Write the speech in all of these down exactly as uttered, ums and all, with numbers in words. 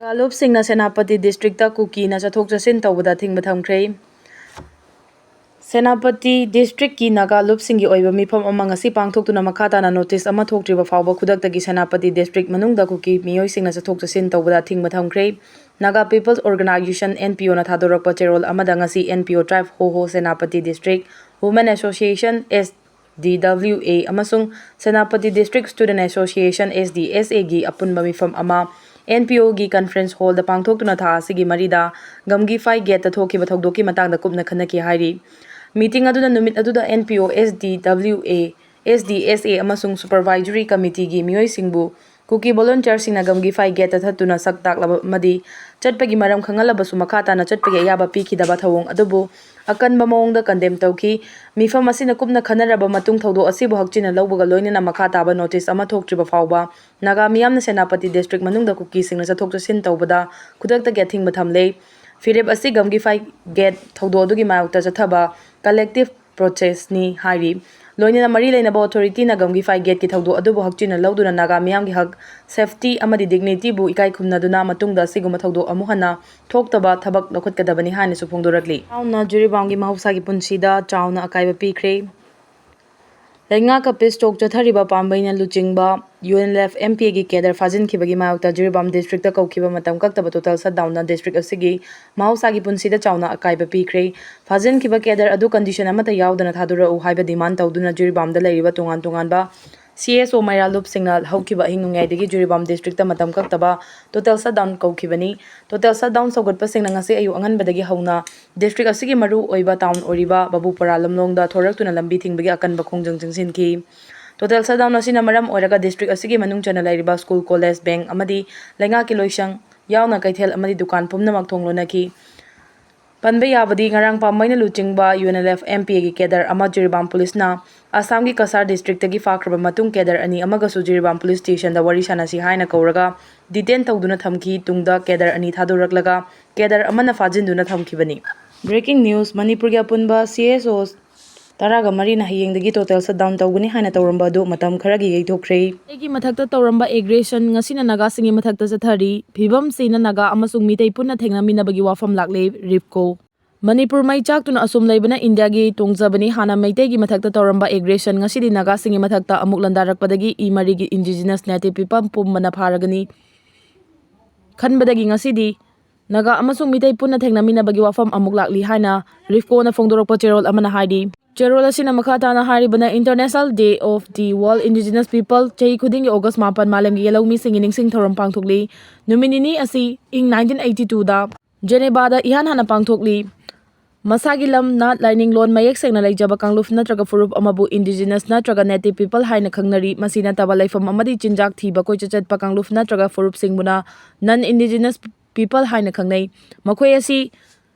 Naga ꯂꯨꯞꯁꯤꯡꯅ Senapati district ꯀꯨꯀꯤꯅ ꯆꯠꯊꯣꯛ ꯆꯠꯁꯤꯟ ꯇꯧꯕꯗ ꯑꯊꯤꯡꯕ ꯊꯝꯈ꯭ꯔꯦ꯫ ꯁꯦꯅꯥꯄꯇꯤ ꯗꯤꯁꯇ꯭ꯔꯤꯛꯀꯤ ꯅꯥꯒꯥ ꯂꯨꯞꯁꯤꯡꯒꯤ ꯑꯣꯏꯕ ꯃꯤꯐꯝ ꯑꯃ ꯉꯁꯤ ꯄꯥꯡꯊꯣꯛꯇꯨꯅ ꯃꯈꯥ ꯇꯥꯅ ꯅꯣꯇꯤꯁ ꯑꯃ ꯊꯣꯛꯇ꯭ꯔꯤꯕ ꯐꯥꯎꯕ ꯈꯨꯗꯛꯇꯒꯤ ꯁꯦꯅꯥꯄꯇꯤ ꯗꯤꯁꯇ꯭ꯔꯤꯛ ꯃꯅꯨꯡꯗ ꯀꯨꯀꯤ ꯃꯤꯑꯣꯏꯁꯤꯡꯅ ꯆꯠꯊꯣꯛ ꯆꯠꯁꯤꯟ ꯇꯧꯕꯗ ꯑꯊꯤꯡꯕ ꯊꯝꯈ꯭ꯔꯦ꯫ ꯅꯥꯒꯥ ꯄꯤꯄꯜꯁ ꯑꯣꯔꯒꯅꯥꯏꯖꯦꯁꯟ, NPOꯅ ꯊꯥꯗꯣꯔꯛꯄ ꯆꯦꯔꯣꯜ ꯑꯃꯗ ꯉꯁꯤ NPO Tribe Hoho Senapati District Women Association, SDWA, ꯑꯃꯁꯨꯡ Senapati District Student Association, SDSAꯒꯤ ꯑꯄꯨꯟꯕ ꯃꯤꯐꯝ ꯑꯃ NPOꯒꯤ conference hallꯗ ꯄꯥꯡꯊꯣꯛꯇꯨꯅ ꯊꯥ ꯑꯁꯤꯒꯤ ꯃꯔꯤꯗ ꯒꯝꯒꯤꯐꯥꯏ ꯒꯦꯠꯇ ꯊꯣꯛꯈꯤꯕ ꯊꯧꯗꯣꯛꯀꯤ ꯃꯇꯥꯡꯗ ꯀꯨꯞꯅ ꯈꯟꯅꯈꯤ ꯍꯥꯏꯔꯤ꯫ ꯃꯤꯇꯤꯡ ꯑꯗꯨꯗ ꯅꯨꯃꯤꯠ ꯑꯗꯨꯗ NPO, SDWA, SDSA ꯑꯃꯁꯨꯡ Supervisory Committeeꯒꯤ ꯃꯤꯑꯣꯏꯁꯤꯡꯕꯨ ꯀꯨꯀꯤ ꯚꯣꯂꯨꯟꯇꯤꯌꯔꯁꯤꯡꯅ ꯒꯝꯒꯤꯐꯥꯏ ꯒꯦꯠꯇ ꯊꯠꯇꯨꯅ ꯁꯛ ꯇꯥꯛꯂꯕ ꯑꯃꯗꯤ ꯆꯠꯄꯒꯤ ꯃꯔꯝ ꯈꯪꯍꯜꯂꯕꯁꯨ ꯃꯈꯥ ꯇꯥꯅ ꯆꯠꯄꯒꯤ ꯑꯌꯥꯕ ꯄꯤꯈꯤꯗꯕ ꯊꯧꯑꯣꯡ ꯑꯗꯨꯕꯨ ꯑꯀꯟꯕ ꯃꯑꯣꯡꯗ ꯀꯟꯗꯦꯝ ꯇꯧꯈꯤ꯫ ꯃꯤꯐꯝ ꯑꯁꯤꯅ ꯀꯨꯞꯅ ꯈꯟꯅꯔꯕ ꯃꯇꯨꯡ ꯊꯧꯗꯣꯛ ꯑꯁꯤꯕꯨ ꯍꯛꯆꯤꯟꯅ ꯂꯧꯕꯒ ꯂꯣꯏꯅꯅ ꯃꯈꯥ ꯇꯥꯕ ꯅꯣꯇꯤꯁ ꯑꯃ ꯊꯣꯛꯇ꯭ꯔꯤꯕ ꯐꯥꯎꯕ ꯅꯥꯒꯥ ꯃꯤꯌꯥꯝꯅ ꯁꯦꯅꯥꯄꯇꯤ ꯗꯤꯁꯇ꯭ꯔꯤꯛ ꯃꯅꯨꯡꯗ ꯀꯨꯀꯤꯁꯤꯡꯅ ꯆꯠꯊꯣꯛ ꯆꯠꯁꯤꯟ ꯇꯧꯕꯗ ꯈꯨꯗꯛꯇꯒꯤ ꯑꯊꯤꯡꯕ ꯊꯝꯂꯦ꯫ ꯐꯤꯔꯦꯞ ꯑꯁꯤ ꯒꯝꯒꯤꯐꯥꯏ ꯒꯦꯠ ꯊꯧꯗꯣꯛ ꯑꯗꯨꯒꯤ ꯃꯥꯌꯣꯛꯇ ꯆꯠꯊꯕ ꯀꯂꯦꯛꯇꯤꯚ ꯄ꯭ꯔꯣꯇꯦꯁ꯭ꯠꯅꯤ ꯍꯥꯏꯔꯤ꯫ ꯂꯣꯏꯅꯅ ꯃꯔꯤ ꯂꯩꯅꯕ ꯑꯣꯊꯣꯔꯤꯇꯤꯅ ꯒꯝꯒꯤꯐꯥꯏ ꯒꯦꯠꯀꯤ ꯊꯧꯗꯣꯛ ꯑꯗꯨꯕꯨ ꯍꯛꯆꯤꯟꯅ ꯂꯧꯗꯨꯅ ꯅꯥꯒꯥ ꯃꯤꯌꯥꯝꯒꯤ ꯍꯛ, ꯁꯦꯐꯇꯤ ꯑꯃꯗꯤ ꯗꯤꯒꯅꯤꯇꯤꯕꯨ ꯏꯀꯥꯏ ꯈꯨꯝꯅꯗꯨꯅ ꯃꯇꯨꯡꯗ ꯑꯁꯤꯒꯨꯝꯕ ꯊꯧꯗꯣꯛ ꯑꯃꯨꯛ ꯍꯟꯅ ꯊꯣꯛꯇꯕ ꯊꯕꯛ ꯂꯧꯈꯠꯀꯗꯕꯅꯤ ꯍꯥꯏꯅꯁꯨ ꯐꯣꯡꯗꯣꯔꯛꯂꯤ꯫ ꯆꯥꯎꯅ ꯖꯤꯔꯤꯕꯥꯝꯒꯤ ꯃꯍꯧꯁꯥꯒꯤ ꯄꯨꯟꯁꯤꯗ ꯆꯥꯎꯅ ꯑꯀꯥꯏꯕ ꯄꯤꯈ꯭ꯔꯦ꯫ ꯂꯩꯉꯥꯛꯀ peace talk ꯆꯠꯊꯔꯤꯕ ꯄꯥꯝꯕꯩꯅ ꯂꯨꯆꯤꯡꯕ UNLF MPAꯒꯤ cadre ꯐꯥꯖꯤꯟꯈꯤꯕꯒꯤ ꯃꯥꯌꯣꯛꯇ ꯖꯤꯔꯤꯕꯥꯝ ꯗꯤꯁꯇ꯭ꯔꯤꯛꯇ ꯀꯧꯈꯤꯕ ꯃꯇꯝ ꯀꯛꯇꯕ total shutdownꯅ ꯗꯤꯁꯇ꯭ꯔꯤꯛ ꯑꯁꯤꯒꯤ ꯃꯍꯧꯁꯥꯒꯤ ꯄꯨꯟꯁꯤꯗ ꯆꯥꯎꯅ ꯑꯀꯥꯏꯕ ꯄꯤꯈ꯭ꯔꯦ꯫ ꯐꯥꯖꯤꯟꯈꯤꯕ cadre ꯑꯗꯨ condition ꯑꯃꯠꯇ ꯌꯥꯎꯗꯅ ꯊꯥꯗꯣꯔꯛꯎ ꯍꯥꯏꯕ demand ꯇꯧꯗꯨꯅ ꯖꯤꯔꯤꯕꯥꯝꯗ ꯂꯩꯔꯤꯕ ꯇꯣꯉꯥꯟ ꯇꯣꯉꯥꯟꯕ CSO ꯃꯩꯔꯥ ꯂꯨꯞꯁꯤꯡꯅ ꯍꯧꯈꯤꯕ ꯑꯍꯤꯡ ꯅꯣꯡꯌꯥꯏꯗꯒꯤ ꯖꯤꯔꯤꯕꯥꯝ ꯗꯤꯁꯇ꯭ꯔꯤꯛꯇ ꯃꯇꯝ ꯀꯛꯇꯕ total shutdown ꯀꯧꯈꯤꯕꯅꯤ꯫ Total shutdown ꯁꯧꯒꯠꯄꯁꯤꯡꯅ ꯉꯁꯤ ꯑꯌꯨꯛ ꯑꯉꯟꯕꯗꯒꯤ ꯍꯧꯅ ꯗꯤꯁꯇ꯭ꯔꯤꯛ ꯑꯁꯤꯒꯤ ꯃꯔꯨ ꯑꯣꯏꯕ town ꯑꯣꯏꯔꯤꯕ ꯕꯕꯨꯄꯔꯥ ꯂꯝꯂꯣꯡꯗ ꯊꯣꯔꯛꯇꯨꯅ ꯂꯝꯕꯤ ꯊꯤꯡꯕꯒꯤ ꯑꯀꯟꯕ ꯈꯣꯡꯖꯪ ꯆꯪꯁꯤꯟꯈꯤ꯫ Total shutdown ꯑꯁꯤꯅ ꯃꯔꯝ ꯑꯣꯏꯔꯒ ꯗꯤꯁꯇ꯭ꯔꯤꯛ ꯑꯁꯤꯒꯤ ꯃꯅꯨꯡ ꯆꯟꯅ ꯂꯩꯔꯤꯕ ꯁ꯭ꯀꯨꯜ, ꯀꯣꯂꯦꯖ, ꯕꯦꯡꯛ ꯑꯃꯗꯤ ꯂꯩꯉꯥꯛꯀꯤ ꯂꯣꯏꯁꯪ ꯌꯥꯎꯅ ꯀꯩꯊꯦꯜ ꯑꯃꯗꯤ ꯗꯨꯀꯥꯟ ꯄꯨꯝꯅꯃꯛ ꯊꯣꯡ ꯂꯣꯟꯅꯈꯤ꯫ ꯄꯟꯕ ꯌꯥꯕꯗꯤ ꯉꯔꯥꯡ ꯄꯥꯝꯕꯩꯅ ꯂꯨꯆꯤꯡꯕ UNLF MPAꯒꯤ cadre ꯑꯃ ꯖꯤꯔꯤꯕꯥꯝ ꯄꯨꯂꯤꯁꯅ ꯑꯁꯥꯝꯒꯤ ꯀꯁꯥꯔ ꯗꯤꯁꯇ꯭ꯔꯤꯛꯇꯒꯤ ꯐꯥꯈ꯭ꯔꯕ ꯃꯇꯨꯡ cadre ꯑꯅꯤ ꯑꯃꯒꯁꯨ ꯖꯤꯔꯤꯕꯥꯝ ꯄꯨꯂꯤꯁ ꯁ꯭ꯇꯦꯁꯟꯗ ꯋꯥꯔꯤ ꯁꯥꯟꯅꯁꯤ ꯍꯥꯏꯅ ꯀꯧꯔꯒ detain ꯇꯧꯗꯨꯅ ꯊꯝꯈꯤ꯫ ꯇꯨꯡꯗ cadre ꯑꯅꯤ ꯊꯥꯗꯣꯔꯛꯂꯒ cadre ꯑꯃꯅ ꯐꯥꯖꯤꯟꯗꯨꯅ ꯊꯝꯈꯤꯕꯅꯤ꯫ Breaking news, ꯃꯅꯤꯄꯨꯔꯒꯤ ꯑꯄꯨꯟꯕ CSOs ꯇꯔꯥꯒ ꯃꯔꯤꯅ ꯍꯌꯦꯡꯗꯒꯤ total shutdown ꯇꯧꯒꯅꯤ ꯍꯥꯏꯅ ꯇꯧꯔꯝꯕ ꯑꯗꯨ ꯃꯇꯝ ꯈꯔꯒꯤ ꯌꯩꯊꯣꯛꯈ꯭ꯔꯦ꯫ ꯃꯤꯇꯩꯒꯤ ꯃꯊꯛꯇ ꯇꯧꯔꯝꯕ aggression ꯉꯁꯤꯅ ꯅꯥꯒꯥꯁꯤꯡꯒꯤ ꯃꯊꯛꯇ ꯆꯠꯊꯔꯤ꯫ ꯐꯤꯕꯝꯁꯤꯅ ꯅꯥꯒꯥ ꯑꯃꯁꯨꯡ ꯃꯤꯇꯩ ꯄꯨꯟꯅ ꯊꯦꯡꯅꯃꯤꯟꯅꯕꯒꯤ ꯋꯥꯐꯝ ꯂꯥꯛꯂꯦ, ꯔꯤꯞꯀꯣ꯫ ꯃꯅꯤꯄꯨꯔ ꯃꯩ ꯆꯥꯛꯇꯨꯅ ꯑꯁꯨꯝ ꯂꯩꯕꯅ ꯏꯟꯗꯤꯌꯥꯒꯤ ꯇꯣꯡꯖꯕꯅꯤ꯫ ꯍꯥꯟꯅ ꯃꯩꯇꯩꯒꯤ ꯃꯊꯛꯇ ꯇꯧꯔꯝꯕ aggression ꯉꯁꯤꯗꯤ ꯅꯥꯒꯥꯁꯤꯡꯒꯤ ꯃꯊꯛꯇ ꯑꯃꯨꯛ ꯂꯥꯟꯗꯥꯔꯛꯄꯗꯒꯤ ꯏ ꯃꯔꯤꯒꯤ indigenous native people ꯄꯨꯝꯕꯅ ꯐꯥꯔꯒꯅꯤ ꯈꯟꯕꯗꯒꯤ ꯉꯁꯤꯗꯤ ꯅꯥꯒꯥ ꯑꯃꯁꯨꯡ ꯃꯤꯇꯩ ꯄꯨꯟꯅ ꯊꯦꯡꯅꯃꯤꯟꯅꯕꯒꯤ ꯋꯥꯐꯝ ꯑꯃꯨꯛ ꯂꯥꯛꯂꯤ ꯍꯥꯏꯅ ꯔꯤꯞꯀꯣꯅ ꯐꯣꯡꯗꯣꯔꯛꯄ ꯆꯦꯔꯣꯜ ꯑꯃꯅ ꯍꯥꯏꯔꯤ꯫ ꯆꯦꯔꯣꯜ ꯑꯁꯤꯅ ꯃꯈꯥ ꯇꯥꯅ ꯍꯥꯏꯔꯤꯕꯅ, International Day of the World Indigenous People ꯆꯍꯤ ꯈꯨꯗꯤꯡꯒꯤ August ꯃꯥꯄꯟ ꯃꯥꯂꯦꯝꯒꯤ ꯌꯦꯜꯍꯧꯃꯤꯁꯤꯡꯒꯤ ꯅꯤꯡꯁꯤꯡ ꯊꯧꯔꯝ ꯄꯥꯡꯊꯣꯛꯂꯤ꯫ ꯅꯨꯃꯤꯠ ꯅꯤꯅꯤ ꯑꯁꯤ ꯏꯪ nineteen eighty-twoꯗ ꯖꯦꯅꯦꯕꯥꯗ ꯏꯍꯥꯟ ꯍꯥꯟꯅ ꯄꯥꯡꯊꯣꯛꯂꯤ꯫ ꯃꯁꯥꯒꯤ ꯂꯝ, ꯅꯥꯠ, ꯂꯥꯏꯅꯤꯡꯂꯣꯟ ꯃꯌꯦꯛ ꯁꯦꯡꯅ ꯂꯩꯖꯕ ꯀꯥꯡꯂꯨꯞ ꯅꯠꯇ꯭ꯔꯒ ꯐꯨꯔꯨꯞ ꯑꯃꯕꯨ indigenous ꯅꯠꯇ꯭ꯔꯒ native people ꯍꯥꯏꯅ ꯈꯪꯅꯔꯤ꯫ ꯃꯁꯤ ꯅꯠꯇꯕ ꯂꯩꯐꯝ ꯑꯃꯗꯤ ꯆꯤꯟꯖꯥꯛ ꯊꯤꯕ ꯀꯣꯏꯆꯠ ꯆꯠꯄ ꯀꯥꯡꯂꯨꯞ ꯅꯠꯇ꯭ꯔꯒ ꯐꯨꯔꯨꯞꯁꯤꯡꯕꯨꯅ non indigenous people ꯍꯥꯏꯅ ꯈꯪꯅꯩ꯫ ꯃꯈꯣꯏ ꯑꯁꯤ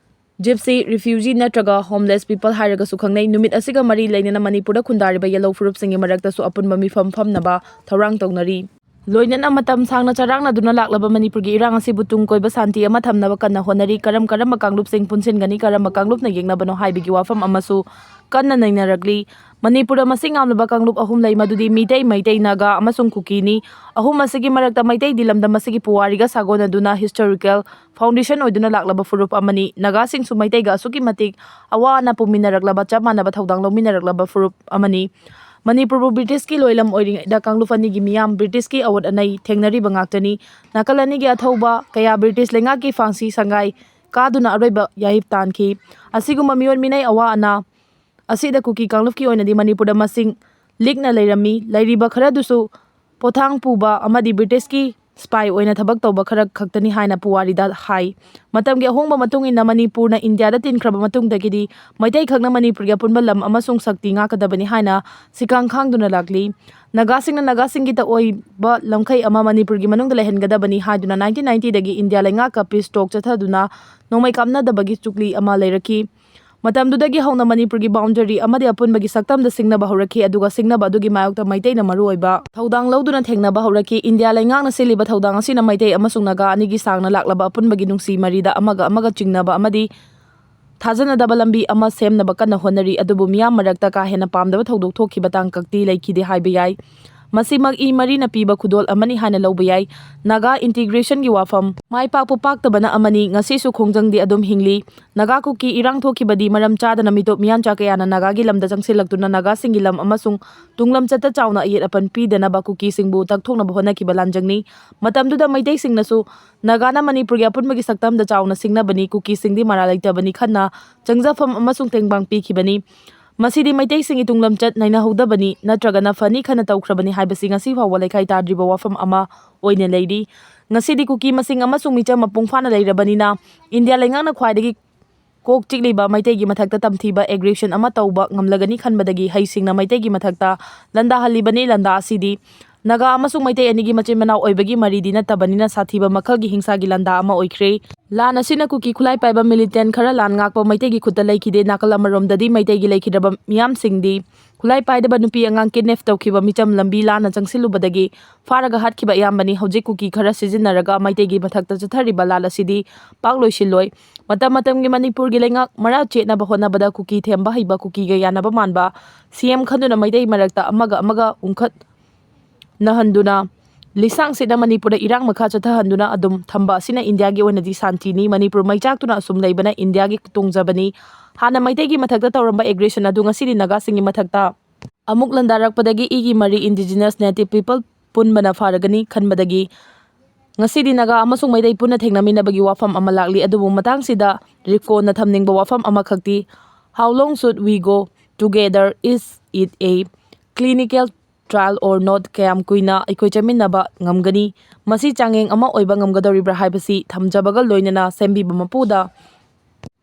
Gypsy, refugee ꯅꯠꯇ꯭ꯔꯒ homeless people ꯍꯥꯏꯔꯒꯁꯨ ꯈꯪꯅꯩ꯫ ꯅꯨꯃꯤꯠ ꯑꯁꯤꯒ ꯃꯔꯤ ꯂꯩꯅꯅ ꯃꯅꯤꯄꯨꯔꯗ ꯈꯨꯟꯗꯥꯔꯤꯕ ꯌꯦꯜꯍꯧ ꯐꯨꯔꯨꯞꯁꯤꯡꯒꯤ ꯃꯔꯛꯇꯁꯨ ꯑꯄꯨꯟꯕ ꯃꯤꯐꯝ ꯐꯝꯅꯕ ꯊꯧꯔꯥꯡ ꯇꯧꯅꯔꯤ꯫ ꯂꯣꯏꯅꯅ ꯃꯇꯝ ꯁꯥꯡꯅ ꯆꯔꯥꯡꯅꯗꯨꯅ ꯂꯥꯛꯂꯕ ꯃꯅꯤꯄꯨꯔꯒꯤ ꯏꯔꯥꯡ ꯑꯁꯤꯕꯨ ꯇꯨꯡ ꯀꯣꯏꯕ ꯁꯥꯟꯇꯤ ꯑꯃ ꯊꯝꯅꯕ ꯀꯟꯅ ꯍꯣꯠꯅꯔꯤ꯫ ꯀꯔꯝ ꯀꯔꯝꯕ ꯀꯥꯡꯂꯨꯞꯁꯤꯡ ꯄꯨꯟꯁꯤꯟꯒꯅꯤ, ꯀꯔꯝꯕ ꯀꯥꯡꯂꯨꯞꯅ ꯌꯦꯛꯅꯕꯅꯣ ꯍꯥꯏꯕꯒꯤ ꯋꯥꯐꯝ ꯑꯃꯁꯨ ꯀꯟꯅ ꯅꯩꯅꯔꯛꯂꯤ꯫ ꯃꯅꯤꯄꯨꯔꯗ ꯃꯁꯤꯡ ꯌꯥꯝꯂꯕ ꯀꯥꯡꯂꯨꯞ ꯑꯍꯨꯝ ꯂꯩ, ꯃꯗꯨꯗꯤ ꯃꯤꯇꯩ, ꯃꯩꯇꯩ, ꯅꯥꯒꯥ ꯑꯃꯁꯨꯡ ꯀꯨꯀꯤꯅꯤ꯫ ꯑꯍꯨꯝ ꯑꯁꯤꯒꯤ ꯃꯔꯛꯇ ꯃꯩꯇꯩꯗꯤ ꯂꯝꯗꯝ ꯑꯁꯤꯒꯤ ꯄꯨꯋꯥꯔꯤꯒ ꯁꯥꯒꯣꯟꯅꯗꯨꯅ historical foundation ꯑꯣꯏꯗꯨꯅ ꯂꯥꯛꯂꯕ ꯐꯨꯔꯨꯞ ꯑꯃꯅꯤ꯫ ꯅꯥꯒꯥꯁꯤꯡꯁꯨ ꯃꯩꯇꯩꯒ ꯑꯁꯨꯛꯀꯤ ꯃꯇꯤꯛ ꯑꯋꯥ ꯑꯅꯥ ꯄꯨꯃꯤꯟꯅꯔꯛꯂꯕ, ꯆꯞ ꯃꯥꯟꯅꯕ ꯊꯧꯗꯥꯡ ꯂꯧꯃꯤꯟꯅꯔꯛꯂꯕ ꯐꯨꯔꯨꯞ ꯑꯃꯅꯤ꯫ ꯃꯅꯤꯄꯨꯔꯕꯨ ꯕ꯭ꯔꯤꯇꯤꯁꯀꯤ ꯂꯣꯏꯂꯝ ꯑꯣꯏꯔꯤꯉꯩꯗ ꯀꯥꯡꯂꯨꯞ ꯑꯅꯤꯒꯤ ꯃꯤꯌꯥꯝ ꯕ꯭ꯔꯤꯇꯤꯁꯀꯤ ꯑꯋꯥꯠ ꯑꯅꯩ ꯊꯦꯡꯅꯔꯤꯕ ꯉꯥꯛꯇꯅꯤ꯫ ꯅꯥꯀꯜ ꯑꯅꯤꯒꯤ ꯑꯊꯧꯕ ꯀꯌꯥ ꯕ꯭ꯔꯤꯇꯤꯁ ꯂꯩꯉꯥꯛꯀꯤ ꯐꯥꯡꯁꯤ ꯁꯪꯒꯥꯏ ꯀꯥꯗꯨꯅ ꯑꯔꯣꯏꯕ ꯌꯥꯏꯞ ꯇꯥꯟꯈꯤ꯫ ꯑꯁꯤꯒꯨꯝꯕ ꯃꯤꯑꯣꯠ ꯃꯤꯅꯩ ꯑꯋꯥ ꯑꯅꯥ ꯑꯁꯤꯗ ꯀꯨꯀꯤ ꯀꯥꯡꯂꯨꯞꯀꯤ ꯑꯣꯏꯅꯗꯤ ꯃꯅꯤꯄꯨꯔꯗ ꯃꯁꯤꯡ ꯂꯤꯛꯅ ꯂꯩꯔꯝꯃꯤ꯫ ꯂꯩꯔꯤꯕ ꯈꯔꯗꯨꯁꯨ ꯄꯣꯊꯥꯡ ꯄꯨꯕ ꯑꯃꯗꯤ ꯕ꯭ꯔꯤꯇꯤꯁꯀꯤ spy ꯑꯣꯏꯅ ꯊꯕꯛ ꯇꯧꯕ ꯈꯔ ꯈꯛꯇꯅꯤ ꯍꯥꯏꯅ ꯄꯨꯋꯥꯔꯤꯗ ꯍꯥꯏ꯫ ꯃꯇꯝꯒꯤ ꯑꯍꯣꯡꯕ ꯃꯇꯨꯡ ꯏꯟꯅ ꯃꯅꯤꯄꯨꯔꯅ ꯏꯟꯗꯤꯌꯥꯗ ꯇꯤꯟꯈ꯭ꯔꯕ ꯃꯇꯨꯡꯗꯒꯤꯗꯤ ꯃꯩꯇꯩ ꯈꯛꯅ ꯃꯅꯤꯄꯨꯔꯒꯤ ꯑꯄꯨꯟꯕ ꯂꯝ ꯑꯃꯁꯨꯡ ꯁꯛꯇꯤ ꯉꯥꯛꯀꯗꯕꯅꯤ ꯍꯥꯏꯅ ꯁꯤꯀꯥꯡ ꯈꯥꯡꯗꯨꯅ ꯂꯥꯛꯂꯤ꯫ ꯅꯥꯒꯥꯁꯤꯡꯅ ꯅꯥꯒꯥꯁꯤꯡꯒꯤ ꯑꯣꯏꯕ ꯂꯝꯈꯩ ꯑꯃ ꯃꯅꯤꯄꯨꯔꯒꯤ ꯃꯅꯨꯡꯗ ꯂꯩꯍꯟꯒꯗꯕꯅꯤ ꯍꯥꯏꯗꯨꯅ nineteen ninetyꯗꯒꯤ ꯏꯟꯗꯤꯌꯥ ꯂꯩꯉꯥꯛꯀ peace talk ꯆꯠꯊꯗꯨꯅ ꯅꯣꯡꯃꯩ ꯀꯥꯞꯅꯗꯕꯒꯤ ꯆꯨꯛꯂꯤ ꯑꯃ ꯂꯩꯔꯛꯈꯤ꯫ ꯃꯇꯝꯗꯨꯗꯒꯤ ꯍꯧꯅ ꯃꯅꯤꯄꯨꯔꯒꯤ boundary ꯑꯃꯗꯤ ꯑꯄꯨꯟꯕꯒꯤ ꯁꯛꯇꯝꯗ ꯁꯤꯡꯅꯕ ꯍꯧꯔꯛꯈꯤ, ꯑꯗꯨꯒ ꯁꯤꯡꯅꯕ ꯑꯗꯨꯒꯤ ꯃꯥꯌꯣꯛꯇ ꯃꯩꯇꯩꯅ ꯃꯔꯨꯑꯣꯏꯕ ꯊꯧꯗꯥꯡ ꯂꯧꯗꯨꯅ ꯊꯦꯡꯅꯕ ꯍꯧꯔꯛꯈꯤ꯫ ꯏꯟꯗꯤꯌꯥ ꯂꯩꯉꯥꯛꯅ ꯁꯤꯜꯂꯤꯕ ꯊꯧꯗꯥꯡ ꯑꯁꯤꯅ ꯃꯩꯇꯩ ꯑꯃꯁꯨꯡ ꯅꯥꯒꯥ ꯑꯅꯤꯒꯤ ꯁꯥꯡꯅ ꯂꯥꯛꯂꯕ ꯑꯄꯨꯟꯕꯒꯤ ꯅꯨꯡꯁꯤ ꯃꯔꯤꯗ ꯑꯃꯒ ꯑꯃꯒ ꯆꯤꯡꯅꯕ ꯑꯃꯗꯤ ꯊꯥꯖꯅꯗꯕ ꯂꯝꯕꯤ ꯑꯃ ꯁꯦꯝꯅꯕ ꯀꯟꯅ ꯍꯣꯠꯅꯔꯤ, ꯑꯗꯨꯕꯨ ꯃꯤꯌꯥꯝ ꯃꯔꯛꯇ ꯀꯥ ꯍꯦꯟꯅ ꯄꯥꯝꯗꯕ ꯊꯧꯗꯣꯛ ꯊꯣꯛꯈꯤꯕ ꯇꯥꯡꯀꯛꯇꯤ ꯂꯩꯈꯤꯗꯦ ꯍꯥꯏꯕ ꯌꯥꯏ꯫ ꯃꯁꯤꯃꯛ ꯏ ꯃꯔꯤꯅ ꯄꯤꯕ ꯈꯨꯗꯣꯜ ꯑꯃꯅꯤ ꯍꯥꯏꯅ ꯂꯧꯕ ꯌꯥꯏ꯫ ꯅꯥꯒꯥ ꯏꯟꯇꯤꯒ꯭ꯔꯦꯁꯟꯒꯤ ꯋꯥꯐꯝ ꯃꯥꯏ ꯄꯥꯛꯄ ꯄꯥꯛꯇꯕꯅ ꯑꯃꯅꯤ, ꯉꯁꯤꯁꯨ ꯈꯣꯡꯖꯪꯗꯤ ꯑꯗꯨꯝ ꯍꯤꯡꯂꯤ꯫ ꯅꯥꯒꯥ ꯀꯨꯀꯤ ꯏꯔꯥꯡ ꯊꯣꯛꯈꯤꯕꯗꯤ ꯃꯔꯝ ꯆꯥꯗꯅ ꯃꯤꯇꯣꯞ ꯃꯤꯌꯥꯟꯆꯥ ꯀꯌꯥꯅ ꯅꯥꯒꯥꯒꯤ ꯂꯝꯗ ꯆꯪꯁꯤꯜꯂꯛꯇꯨꯅ ꯅꯥꯒꯥꯁꯤꯡꯒꯤ ꯂꯝ ꯑꯃꯁꯨꯡ ꯇꯨꯡꯂꯝꯆꯠꯇ ꯆꯥꯎꯅ ꯑꯌꯦꯠ ꯑꯄꯟ ꯄꯤꯗꯅꯕ ꯀꯨꯀꯤꯁꯤꯡꯕꯨ ꯇꯛꯊꯣꯛꯅꯕ ꯍꯣꯠꯅꯈꯤꯕ ꯂꯥꯟꯖꯪꯅꯤ꯫ ꯃꯇꯝꯗꯨꯗ ꯃꯩꯇꯩꯁꯤꯡꯅꯁꯨ ꯅꯥꯒꯥꯅ ꯃꯅꯤꯄꯨꯔꯒꯤ ꯑꯄꯨꯟꯕꯒꯤ ꯁꯛꯇꯝꯗ ꯆꯥꯎꯅ ꯁꯤꯡꯅꯕꯅꯤ, ꯀꯨꯀꯤꯁꯤꯡꯗꯤ ꯃꯔꯥꯜ ꯂꯩꯇꯕꯅꯤ ꯈꯟꯅ ꯆꯪꯖꯐꯝ ꯑꯃꯁꯨꯡ ꯇꯦꯡꯕꯥꯡ ꯄꯤꯈꯤꯕꯅꯤ꯫ ꯃꯁꯤꯗꯤ ꯃꯩꯇꯩꯁꯤꯡꯒꯤ ꯇꯨꯡꯂꯝꯆꯠ ꯅꯩꯅꯍꯧꯗꯕꯅꯤ ꯅꯠꯇ꯭ꯔꯒꯅ ꯐꯅꯤ ꯈꯟꯅ ꯇꯧꯈ꯭ꯔꯕꯅꯤ ꯍꯥꯏꯕꯁꯤ ꯉꯁꯤ ꯐꯥꯎꯕ ꯂꯩꯈꯥꯏ ꯇꯥꯗ꯭ꯔꯤꯕ ꯋꯥꯐꯝ ꯑꯃ ꯑꯣꯏꯅ ꯂꯩꯔꯤ꯫ ꯉꯁꯤꯗꯤ ꯀꯨꯀꯤ ꯃꯁꯤꯡ ꯑꯃꯁꯨꯡ ꯃꯤꯆꯝ ꯃꯄꯨꯡ ꯐꯥꯅ ꯂꯩꯔꯕꯅꯤꯅ ꯏꯟꯗꯤꯌꯥ ꯂꯩꯉꯥꯛꯅ ꯈ꯭ꯋꯥꯏꯗꯒꯤ ꯀꯣꯛ ꯆꯤꯛꯂꯤꯕ ꯃꯩꯇꯩꯒꯤ ꯃꯊꯛꯇ ꯇꯝꯊꯤꯕ ꯑꯦꯒ꯭ꯔꯦꯁꯟ ꯑꯃ ꯇꯧꯕ ꯉꯝꯂꯒꯅꯤ ꯈꯟꯕꯗꯒꯤ ꯍꯩꯁꯤꯡꯅ ꯃꯩꯇꯩꯒꯤ ꯃꯊꯛꯇ ꯂꯥꯟꯗꯥꯍꯜꯂꯤꯕꯅꯤ꯫ ꯂꯥꯟꯗꯥ ꯑꯁꯤꯗꯤ ꯅꯥꯒꯥ ꯑꯃꯁꯨꯡ ꯃꯩꯇꯩ ꯑꯅꯤꯒꯤ ꯃꯆꯤꯟ ꯃꯅꯥꯎ ꯑꯣꯏꯕꯒꯤ ꯃꯔꯤꯗꯤ ꯅꯠꯇꯕꯅꯤꯅ ꯁꯥꯊꯤꯕ ꯃꯈꯜꯒꯤ ꯍꯤꯡꯁꯥꯒꯤ ꯂꯥꯟꯗꯥ ꯑꯃ ꯑꯣꯏꯈ꯭ꯔꯦ꯫ ꯂꯥꯟ ꯑꯁꯤꯅ ꯀꯨꯀꯤ ꯈꯨꯠꯂꯥꯏ ꯄꯥꯏꯕ ꯃꯤꯂꯤꯇꯦꯟ ꯈꯔ ꯂꯥꯟ ꯉꯥꯛꯄ ꯃꯩꯇꯩꯒꯤ ꯈꯨꯠꯇ ꯂꯩꯈꯤꯗꯦ꯫ ꯅꯥꯀꯜ ꯑꯃꯔꯣꯝꯗꯗꯤ ꯃꯩꯇꯩꯒꯤ ꯂꯩꯈꯤꯗ꯭ꯔꯕ ꯃꯤꯌꯥꯝꯁꯤꯡꯗꯤ ꯈꯨꯠꯂꯥꯏ ꯄꯥꯏꯗꯕ ꯅꯨꯄꯤ ꯑꯉꯥꯡ ꯀꯤꯗꯅꯦꯞ ꯇꯧꯈꯤꯕ ꯃꯤꯆꯝ ꯂꯝꯕꯤ ꯂꯥꯟꯅ ꯆꯪꯁꯤꯜꯂꯨꯕꯗꯒꯤ ꯐꯥꯔꯒ ꯍꯥꯠꯈꯤꯕ ꯑꯌꯥꯝꯕꯅꯤ꯫ ꯍꯧꯖꯤꯛ ꯀꯨꯀꯤ ꯈꯔ ꯁꯤꯖꯤꯟꯅꯔꯒ ꯃꯩꯇꯩꯒꯤ ꯃꯊꯛꯇ ꯆꯠꯊꯔꯤꯕ ꯂꯥꯟ ꯑꯁꯤꯗꯤ ꯄꯥꯛ ꯂꯣꯏꯁꯤꯜꯂꯣꯏ꯫ ꯃꯇꯝ ꯃꯇꯝꯒꯤ ꯃꯅꯤꯄꯨꯔꯒꯤ ꯂꯩꯉꯥꯛ ꯃꯔꯥ ꯆꯦꯠꯅꯕ ꯍꯣꯠꯅꯕꯗ ꯀꯨꯀꯤ ꯊꯦꯝꯕ ꯍꯩꯕ ꯀꯨꯀꯤꯒ ꯌꯥꯅꯕ ꯃꯥꯟꯕ ꯁꯤ ꯑꯦꯝ ꯈꯟꯗꯨꯅ ꯃꯩꯇꯩ ꯃꯔꯛꯇ ꯑꯃꯒ ꯑꯃꯒ ꯎꯪꯈꯠꯅꯍꯟꯗꯨꯅ ꯂꯤꯁꯥꯡ ꯁꯤꯠꯅ ꯃꯅꯤꯄꯨꯔꯗ ꯏꯔꯥꯡ ꯃꯈꯥ ꯆꯠꯊꯍꯟꯗꯨꯅ ꯑꯗꯨꯝ ꯊꯝꯕ ꯑꯁꯤꯅ ꯏꯟꯗꯤꯌꯥꯒꯤ ꯑꯣꯏꯅꯗꯤ ꯁꯥꯟꯇꯤꯅꯤ꯫ ꯃꯅꯤꯄꯨꯔ ꯃꯩ ꯆꯥꯛꯇꯨꯅ ꯑꯁꯨꯝ ꯂꯩꯕꯅ ꯏꯟꯗꯤꯌꯥꯒꯤ ꯇꯣꯡꯖꯕꯅꯤ꯫ ꯍꯥꯟꯅ ꯃꯩꯇꯩꯒꯤ ꯃꯊꯛꯇ ꯇꯧꯔꯝꯕ ꯑꯦꯒ꯭ꯔꯦꯁꯟ ꯑꯗꯨ ꯉꯁꯤꯗꯤ ꯅꯥꯒꯥꯁꯤꯡꯒꯤ ꯃꯊꯛꯇ ꯑꯃꯨꯛ ꯂꯥꯟꯗꯥꯔꯛꯄꯗꯒꯤ ꯏꯒꯤ ꯃꯔꯤ indigenous native people ꯄꯨꯟꯕꯅ ꯐꯥꯔꯒꯅꯤ ꯈꯟꯕꯗꯒꯤ ꯉꯁꯤꯗꯤ ꯅꯥꯒꯥ ꯑꯃꯁꯨꯡ ꯃꯩꯇꯩ ꯄꯨꯟꯅ ꯊꯦꯡꯅꯃꯤꯟꯅꯕꯒꯤ ꯋꯥꯐꯝ ꯑꯃ ꯂꯥꯛꯂꯤ꯫ ꯑꯗꯨꯕꯨ ꯃꯇꯥꯡꯁꯤꯗ ꯔꯤꯞꯀꯣꯅ ꯊꯝꯅꯤꯡꯕ ꯋꯥꯐꯝ ꯑꯃꯈꯛꯇꯤ, how long should we go together? Is it a clinical trial or not? ꯀꯌꯥꯝ ꯀꯨꯏꯅ ꯑꯩꯈꯣꯏ ꯆꯠꯃꯤꯟꯅꯕ ꯉꯝꯒꯅꯤ? ꯃꯁꯤ ꯆꯥꯡꯌꯦꯡ ꯑꯃ ꯑꯣꯏꯕ ꯉꯝꯒꯗꯧꯔꯤꯕ꯭ꯔꯥ ꯍꯥꯏꯕꯁꯤ ꯊꯝꯖꯕꯒ ꯂꯣꯏꯅꯅ ꯁꯦꯝꯕꯤꯕ ꯃꯄꯨꯗ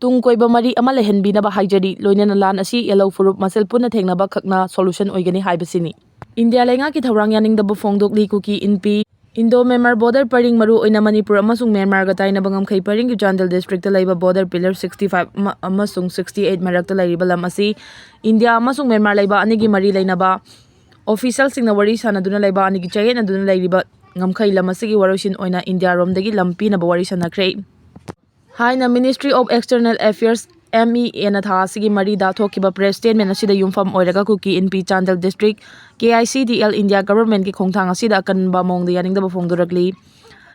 ꯇꯨꯡ ꯀꯣꯏꯕ ꯃꯔꯤ ꯑꯃ ꯂꯩꯍꯟꯕꯤꯅꯕ ꯍꯥꯏꯖꯔꯤ꯫ ꯂꯣꯏꯅꯅ ꯂꯥꯟ ꯑꯁꯤ ꯌꯦꯜꯍꯧ ꯐꯨꯔꯨꯞ ꯃꯁꯦꯜ ꯄꯨꯟꯅ ꯊꯦꯡꯅꯕ ꯈꯛꯅ solution ꯑꯣꯏꯒꯅꯤ ꯍꯥꯏꯕꯁꯤꯅꯤ꯫ ꯏꯟꯗꯤꯌꯥ ꯂꯩꯉꯥꯛꯀꯤ ꯊꯧꯔꯥꯡ ꯌꯥꯅꯤꯡꯗꯕ ꯐꯣꯡꯗꯣꯛꯂꯤ꯫ ꯀꯨꯀꯤ ꯏꯟꯄꯤ ꯏꯟꯗꯣ ꯃ꯭ꯌꯥꯟꯃꯥꯔ border ꯄꯔꯤꯡ, ꯃꯔꯨ ꯑꯣꯏꯅ ꯃꯅꯤꯄꯨꯔ ꯑꯃꯁꯨꯡ ꯃ꯭ꯌꯥꯟꯃꯥꯔꯒ ꯇꯥꯏꯅꯕ ꯉꯝꯈꯩ ꯄꯔꯤꯡꯒꯤ ꯆꯥꯟꯗꯦꯜ district ꯇ ꯂꯩꯕ border pillar sixty five ꯑꯃ-, ꯑꯃꯁꯨꯡ sixty eight ꯃꯔꯛꯇ ꯂꯩꯔꯤꯕ ꯂꯝ ꯑꯁꯤ ꯏꯟꯗꯤꯌꯥ ꯑꯃꯁꯨꯡ ꯃ꯭ꯌꯥꯟꯃꯥꯔ ꯂꯩꯕꯥꯛ ꯑꯅꯤꯒꯤ ꯃꯔꯤ ꯂꯩꯅꯕ official ꯁꯤꯡꯅ ꯋꯥꯔꯤ ꯁꯥꯟꯅꯗꯨꯅ ꯂꯩꯕꯥꯛ ꯑꯅꯤꯒꯤ ꯆꯌꯦꯠꯅꯗꯨꯅ ꯂꯩꯔꯤꯕ ꯉꯝꯈꯩ ꯂꯝ ꯑꯁꯤꯒꯤ ꯋꯥꯔꯣꯏꯁꯤꯟ ꯑꯣꯏꯅ ꯏꯟꯗꯤꯌꯥꯔꯣꯝꯗꯒꯤ ꯂꯝ ꯄꯤꯅꯕ ꯋꯥꯔꯤ ꯁꯥꯟꯅꯈ꯭ꯔꯦ ꯍꯥꯏꯅ Ministry of External Affairs M E Aꯅ ꯊꯥ ꯑꯁꯤꯒꯤ ꯃꯔꯤꯗ ꯊꯣꯛꯈꯤꯕ press statement ꯑꯁꯤꯗ ꯌꯨꯝꯐꯝ ꯑꯣꯏꯔꯒ ꯀꯨꯀꯤ ꯏꯟꯄꯤ Chandel district K I C D L India governmentꯀꯤ ꯈꯣꯡꯊꯥꯡ ꯑꯁꯤꯗ ꯑꯀꯟꯕ ꯃꯑꯣꯡꯗ ꯌꯥꯅꯤꯡꯗꯕ ꯐꯣꯡꯗꯣꯔꯛꯂꯤ꯫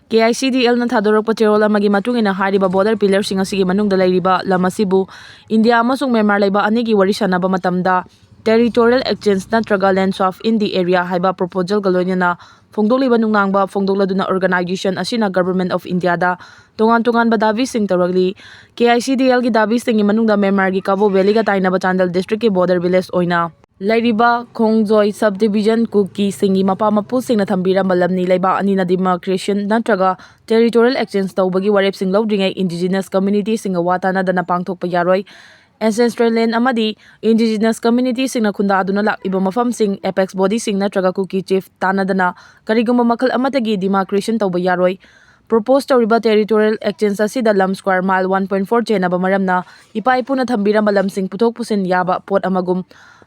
K I C D Lꯅ ꯊꯥꯗꯣꯔꯛꯄ ꯆꯦꯔꯣꯜ ꯑꯃꯒꯤ ꯃꯇꯨꯡ ꯏꯟꯅ ꯍꯥꯏꯔꯤꯕ border pillarꯁꯤꯡ ꯑꯁꯤꯒꯤ ꯃꯅꯨꯡꯗ ꯂꯩꯔꯤꯕ ꯂꯝ ꯑꯁꯤꯕꯨ ꯏꯟꯗꯤꯌꯥ ꯑꯃꯁꯨꯡ ꯃ꯭ꯌꯥꯟꯃꯥꯔ ꯂꯩꯕꯥꯛ ꯑꯅꯤꯒꯤ ꯋꯥꯔꯤ ꯁꯥꯟꯅꯕ ꯃꯇꯝꯗ territorial exchange ꯅꯠꯇ꯭ꯔꯒ land swap in the area ꯍꯥꯏꯕ proposalꯒ ꯂꯣꯏꯅꯅ ꯐꯣꯡꯗꯣꯛꯂꯤꯕ ꯅꯨꯡꯅꯥꯡꯕ ꯐꯣꯡꯗꯣꯛꯂꯗꯨꯅ organization ꯑꯁꯤꯅ Government of Indiaꯗ ꯇꯣꯉꯥꯟ ꯇꯣꯉꯥꯟꯕ ꯗꯥꯕꯤꯁꯤꯡ ꯇꯧꯔꯛꯂꯤ꯫ K I C D Lꯒꯤ ꯗꯥꯕꯤꯁꯤꯡꯒꯤ ꯃꯅꯨꯡꯗ ꯃ꯭ꯌꯥꯟꯃꯥꯔꯒꯤ ꯀꯥꯕꯣ ꯚꯦꯂꯤꯒ ꯇꯥꯏꯅꯕ ꯆꯥꯟꯗꯦꯜ districtꯀꯤ border village ꯑꯣꯏꯅ ꯂꯩꯔꯤꯕ ꯈꯣꯡꯖꯣꯏ subdivision ꯀꯨꯀꯤꯁꯤꯡꯒꯤ ꯃꯄꯥ ꯃꯄꯨꯁꯤꯡꯅ ꯊꯝꯕꯤꯔꯝꯕ ꯂꯝꯅꯤ꯫ ꯂꯩꯕꯥꯛ ꯑꯅꯤꯅ demarcation ꯅꯠꯇ꯭ꯔꯒ territorial exchange ꯇꯧꯕꯒꯤ ꯋꯥꯔꯦꯞꯁꯤꯡ ꯂꯧꯗ꯭ꯔꯤꯉꯩ indigenous communityꯁꯤꯡꯒ ꯋꯥ ꯇꯥꯅꯗꯅ ꯄꯥꯡꯊꯣꯛꯄ ꯌꯥꯔꯣꯏ꯫ Ancestral land ꯑꯃꯗꯤ indigenous communityꯁꯤꯡꯅ ꯈꯨꯟꯗꯥꯗꯨꯅ ꯂꯥꯛꯂꯤꯕ ꯃꯐꯝꯁꯤꯡ apex bodyꯁꯤꯡ ꯅꯠꯇ꯭ꯔꯒ ꯀꯨꯀꯤ chief ꯇꯥꯟꯅꯗꯅ ꯀꯔꯤꯒꯨꯝꯕ ꯃꯈꯜ ꯑꯃꯠꯇꯒꯤ demarcation ꯇꯧꯕ ꯌꯥꯔꯣꯏ꯫ Propose ꯇꯧꯔꯤꯕ territorial exchange ꯑꯁꯤꯗ ꯂꯝ square mile one point four ꯆꯦꯟꯅꯕ ꯃꯔꯝꯅ ꯏꯄꯥ ꯏꯄꯨꯅ ꯊꯝꯕꯤꯔꯝꯕ ꯂꯝꯁꯤꯡ ꯄꯨꯊꯣꯛ ꯄꯨꯁꯤꯟ ꯌꯥꯕ ꯄꯣꯠ ꯑꯃꯒꯨꯝ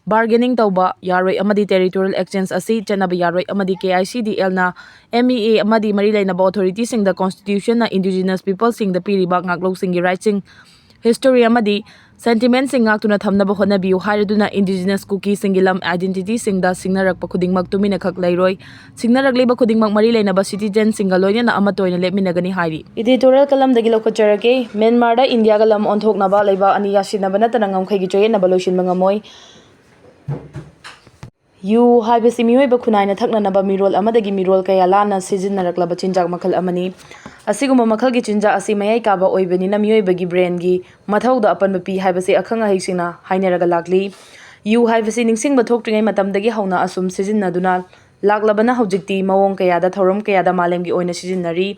bargaining ꯇꯧꯕ ꯌꯥꯔꯣꯏ ꯑꯃꯗꯤ territorial exchange ꯑꯁꯤ ꯆꯠꯅꯕ ꯌꯥꯔꯣꯏ ꯑꯃꯗꯤ K I C D Lꯅ M E A ꯑꯃꯗꯤ ꯃꯔꯤ ꯂꯩꯅꯕ authorityꯁꯤꯡꯗ constitutionꯅ indigenous peopleꯁꯤꯡꯗ ꯄꯤꯔꯤꯕ ꯉꯥꯛꯂꯧꯁꯤꯡꯒꯤ rightꯁꯤꯡ, history ꯑꯃꯗꯤ sentimentꯁꯤꯡ ꯉꯥꯛꯇꯨꯅ ꯊꯝꯅꯕ ꯍꯣꯠꯅꯕꯤꯌꯨ ꯍꯥꯏꯔꯗꯨꯅ indigenous ꯀꯨꯀꯤꯁꯤꯡꯒꯤ ꯂꯝ identityꯁꯤꯡꯗ ꯁꯤꯡꯅꯔꯛꯄ ꯈꯨꯗꯤꯡꯃꯛ ꯇꯨꯃꯤꯟꯅꯈꯛ ꯂꯩꯔꯣꯏ꯫ ꯁꯤꯡꯅꯔꯛꯂꯤꯕ ꯈꯨꯗꯤꯡꯃꯛ ꯃꯔꯤ ꯂꯩꯅꯕ citizenꯁꯤꯡꯒ ꯂꯣꯏꯅꯅ ꯑꯃꯠꯇ ꯑꯣꯏꯅ ꯂꯦꯞꯃꯤꯟꯅꯒꯅꯤ ꯍꯥꯏꯔꯤ꯫ Editorial ꯀꯂꯝꯗꯒꯤ ꯂꯧꯈꯠꯆꯔꯒꯦ꯫ ꯃ꯭ꯌꯥꯟꯃꯥꯔꯗ ꯏꯟꯗꯤꯌꯥꯒ ꯂꯝ ꯑꯣꯟꯊꯣꯛꯅꯕ ꯂꯩꯕꯥꯛ ꯑꯅꯤ ꯌꯥꯁꯤꯟꯅꯕ ꯅꯠꯇꯅ ꯉꯝꯈꯩꯒꯤ ꯆꯌꯦꯠꯅꯕ ꯂꯣꯏꯁꯤꯟꯕ ꯉꯝꯃꯣꯏ꯫ ꯌꯨ ꯍꯥꯏꯕꯁꯤ ꯃꯤꯑꯣꯏꯕ ꯈꯨꯟꯅꯥꯏꯅ ꯊꯛꯅꯅꯕ ꯃꯤꯔꯣꯜ ꯑꯃꯗꯒꯤ ꯃꯤꯔꯣꯜ ꯀꯌꯥ ꯂꯥꯟꯅ ꯁꯤꯖꯤꯟꯅꯔꯛꯂꯕ ꯆꯤꯟꯖꯥꯛ ꯃꯈꯜ ꯑꯃꯅꯤ꯫ ꯑꯁꯤꯒꯨꯝꯕ ꯃꯈꯜꯒꯤ ꯆꯤꯟꯖꯥꯛ ꯑꯁꯤ ꯃꯌꯥꯏ ꯀꯥꯕ ꯑꯣꯏꯕꯅꯤꯅ ꯃꯤꯑꯣꯏꯕꯒꯤ brainꯒꯤ ꯃꯊꯧꯗ ꯑꯄꯟꯕ ꯄꯤ ꯍꯥꯏꯕꯁꯤ ꯑꯈꯪ ꯑꯍꯩꯁꯤꯡꯅ ꯍꯥꯏꯅꯔꯒ ꯂꯥꯛꯂꯤ꯫ ꯌꯨ ꯍꯥꯏꯕꯁꯤ ꯅꯤꯡꯁꯤꯡꯕ ꯊꯣꯛꯇ꯭ꯔꯤꯉꯩ ꯃꯇꯝꯗꯒꯤ ꯍꯧꯅ ꯑꯁꯨꯝ ꯁꯤꯖꯤꯟꯅꯗꯨꯅ ꯂꯥꯛꯂꯕꯅ ꯍꯧꯖꯤꯛꯇꯤ ꯃꯑꯣꯡ ꯀꯌꯥꯗ ꯊꯧꯔꯝ ꯀꯌꯥꯗ ꯃꯥꯂꯦꯝꯒꯤ ꯑꯣꯏꯅ ꯁꯤꯖꯤꯟꯅꯔꯤ꯫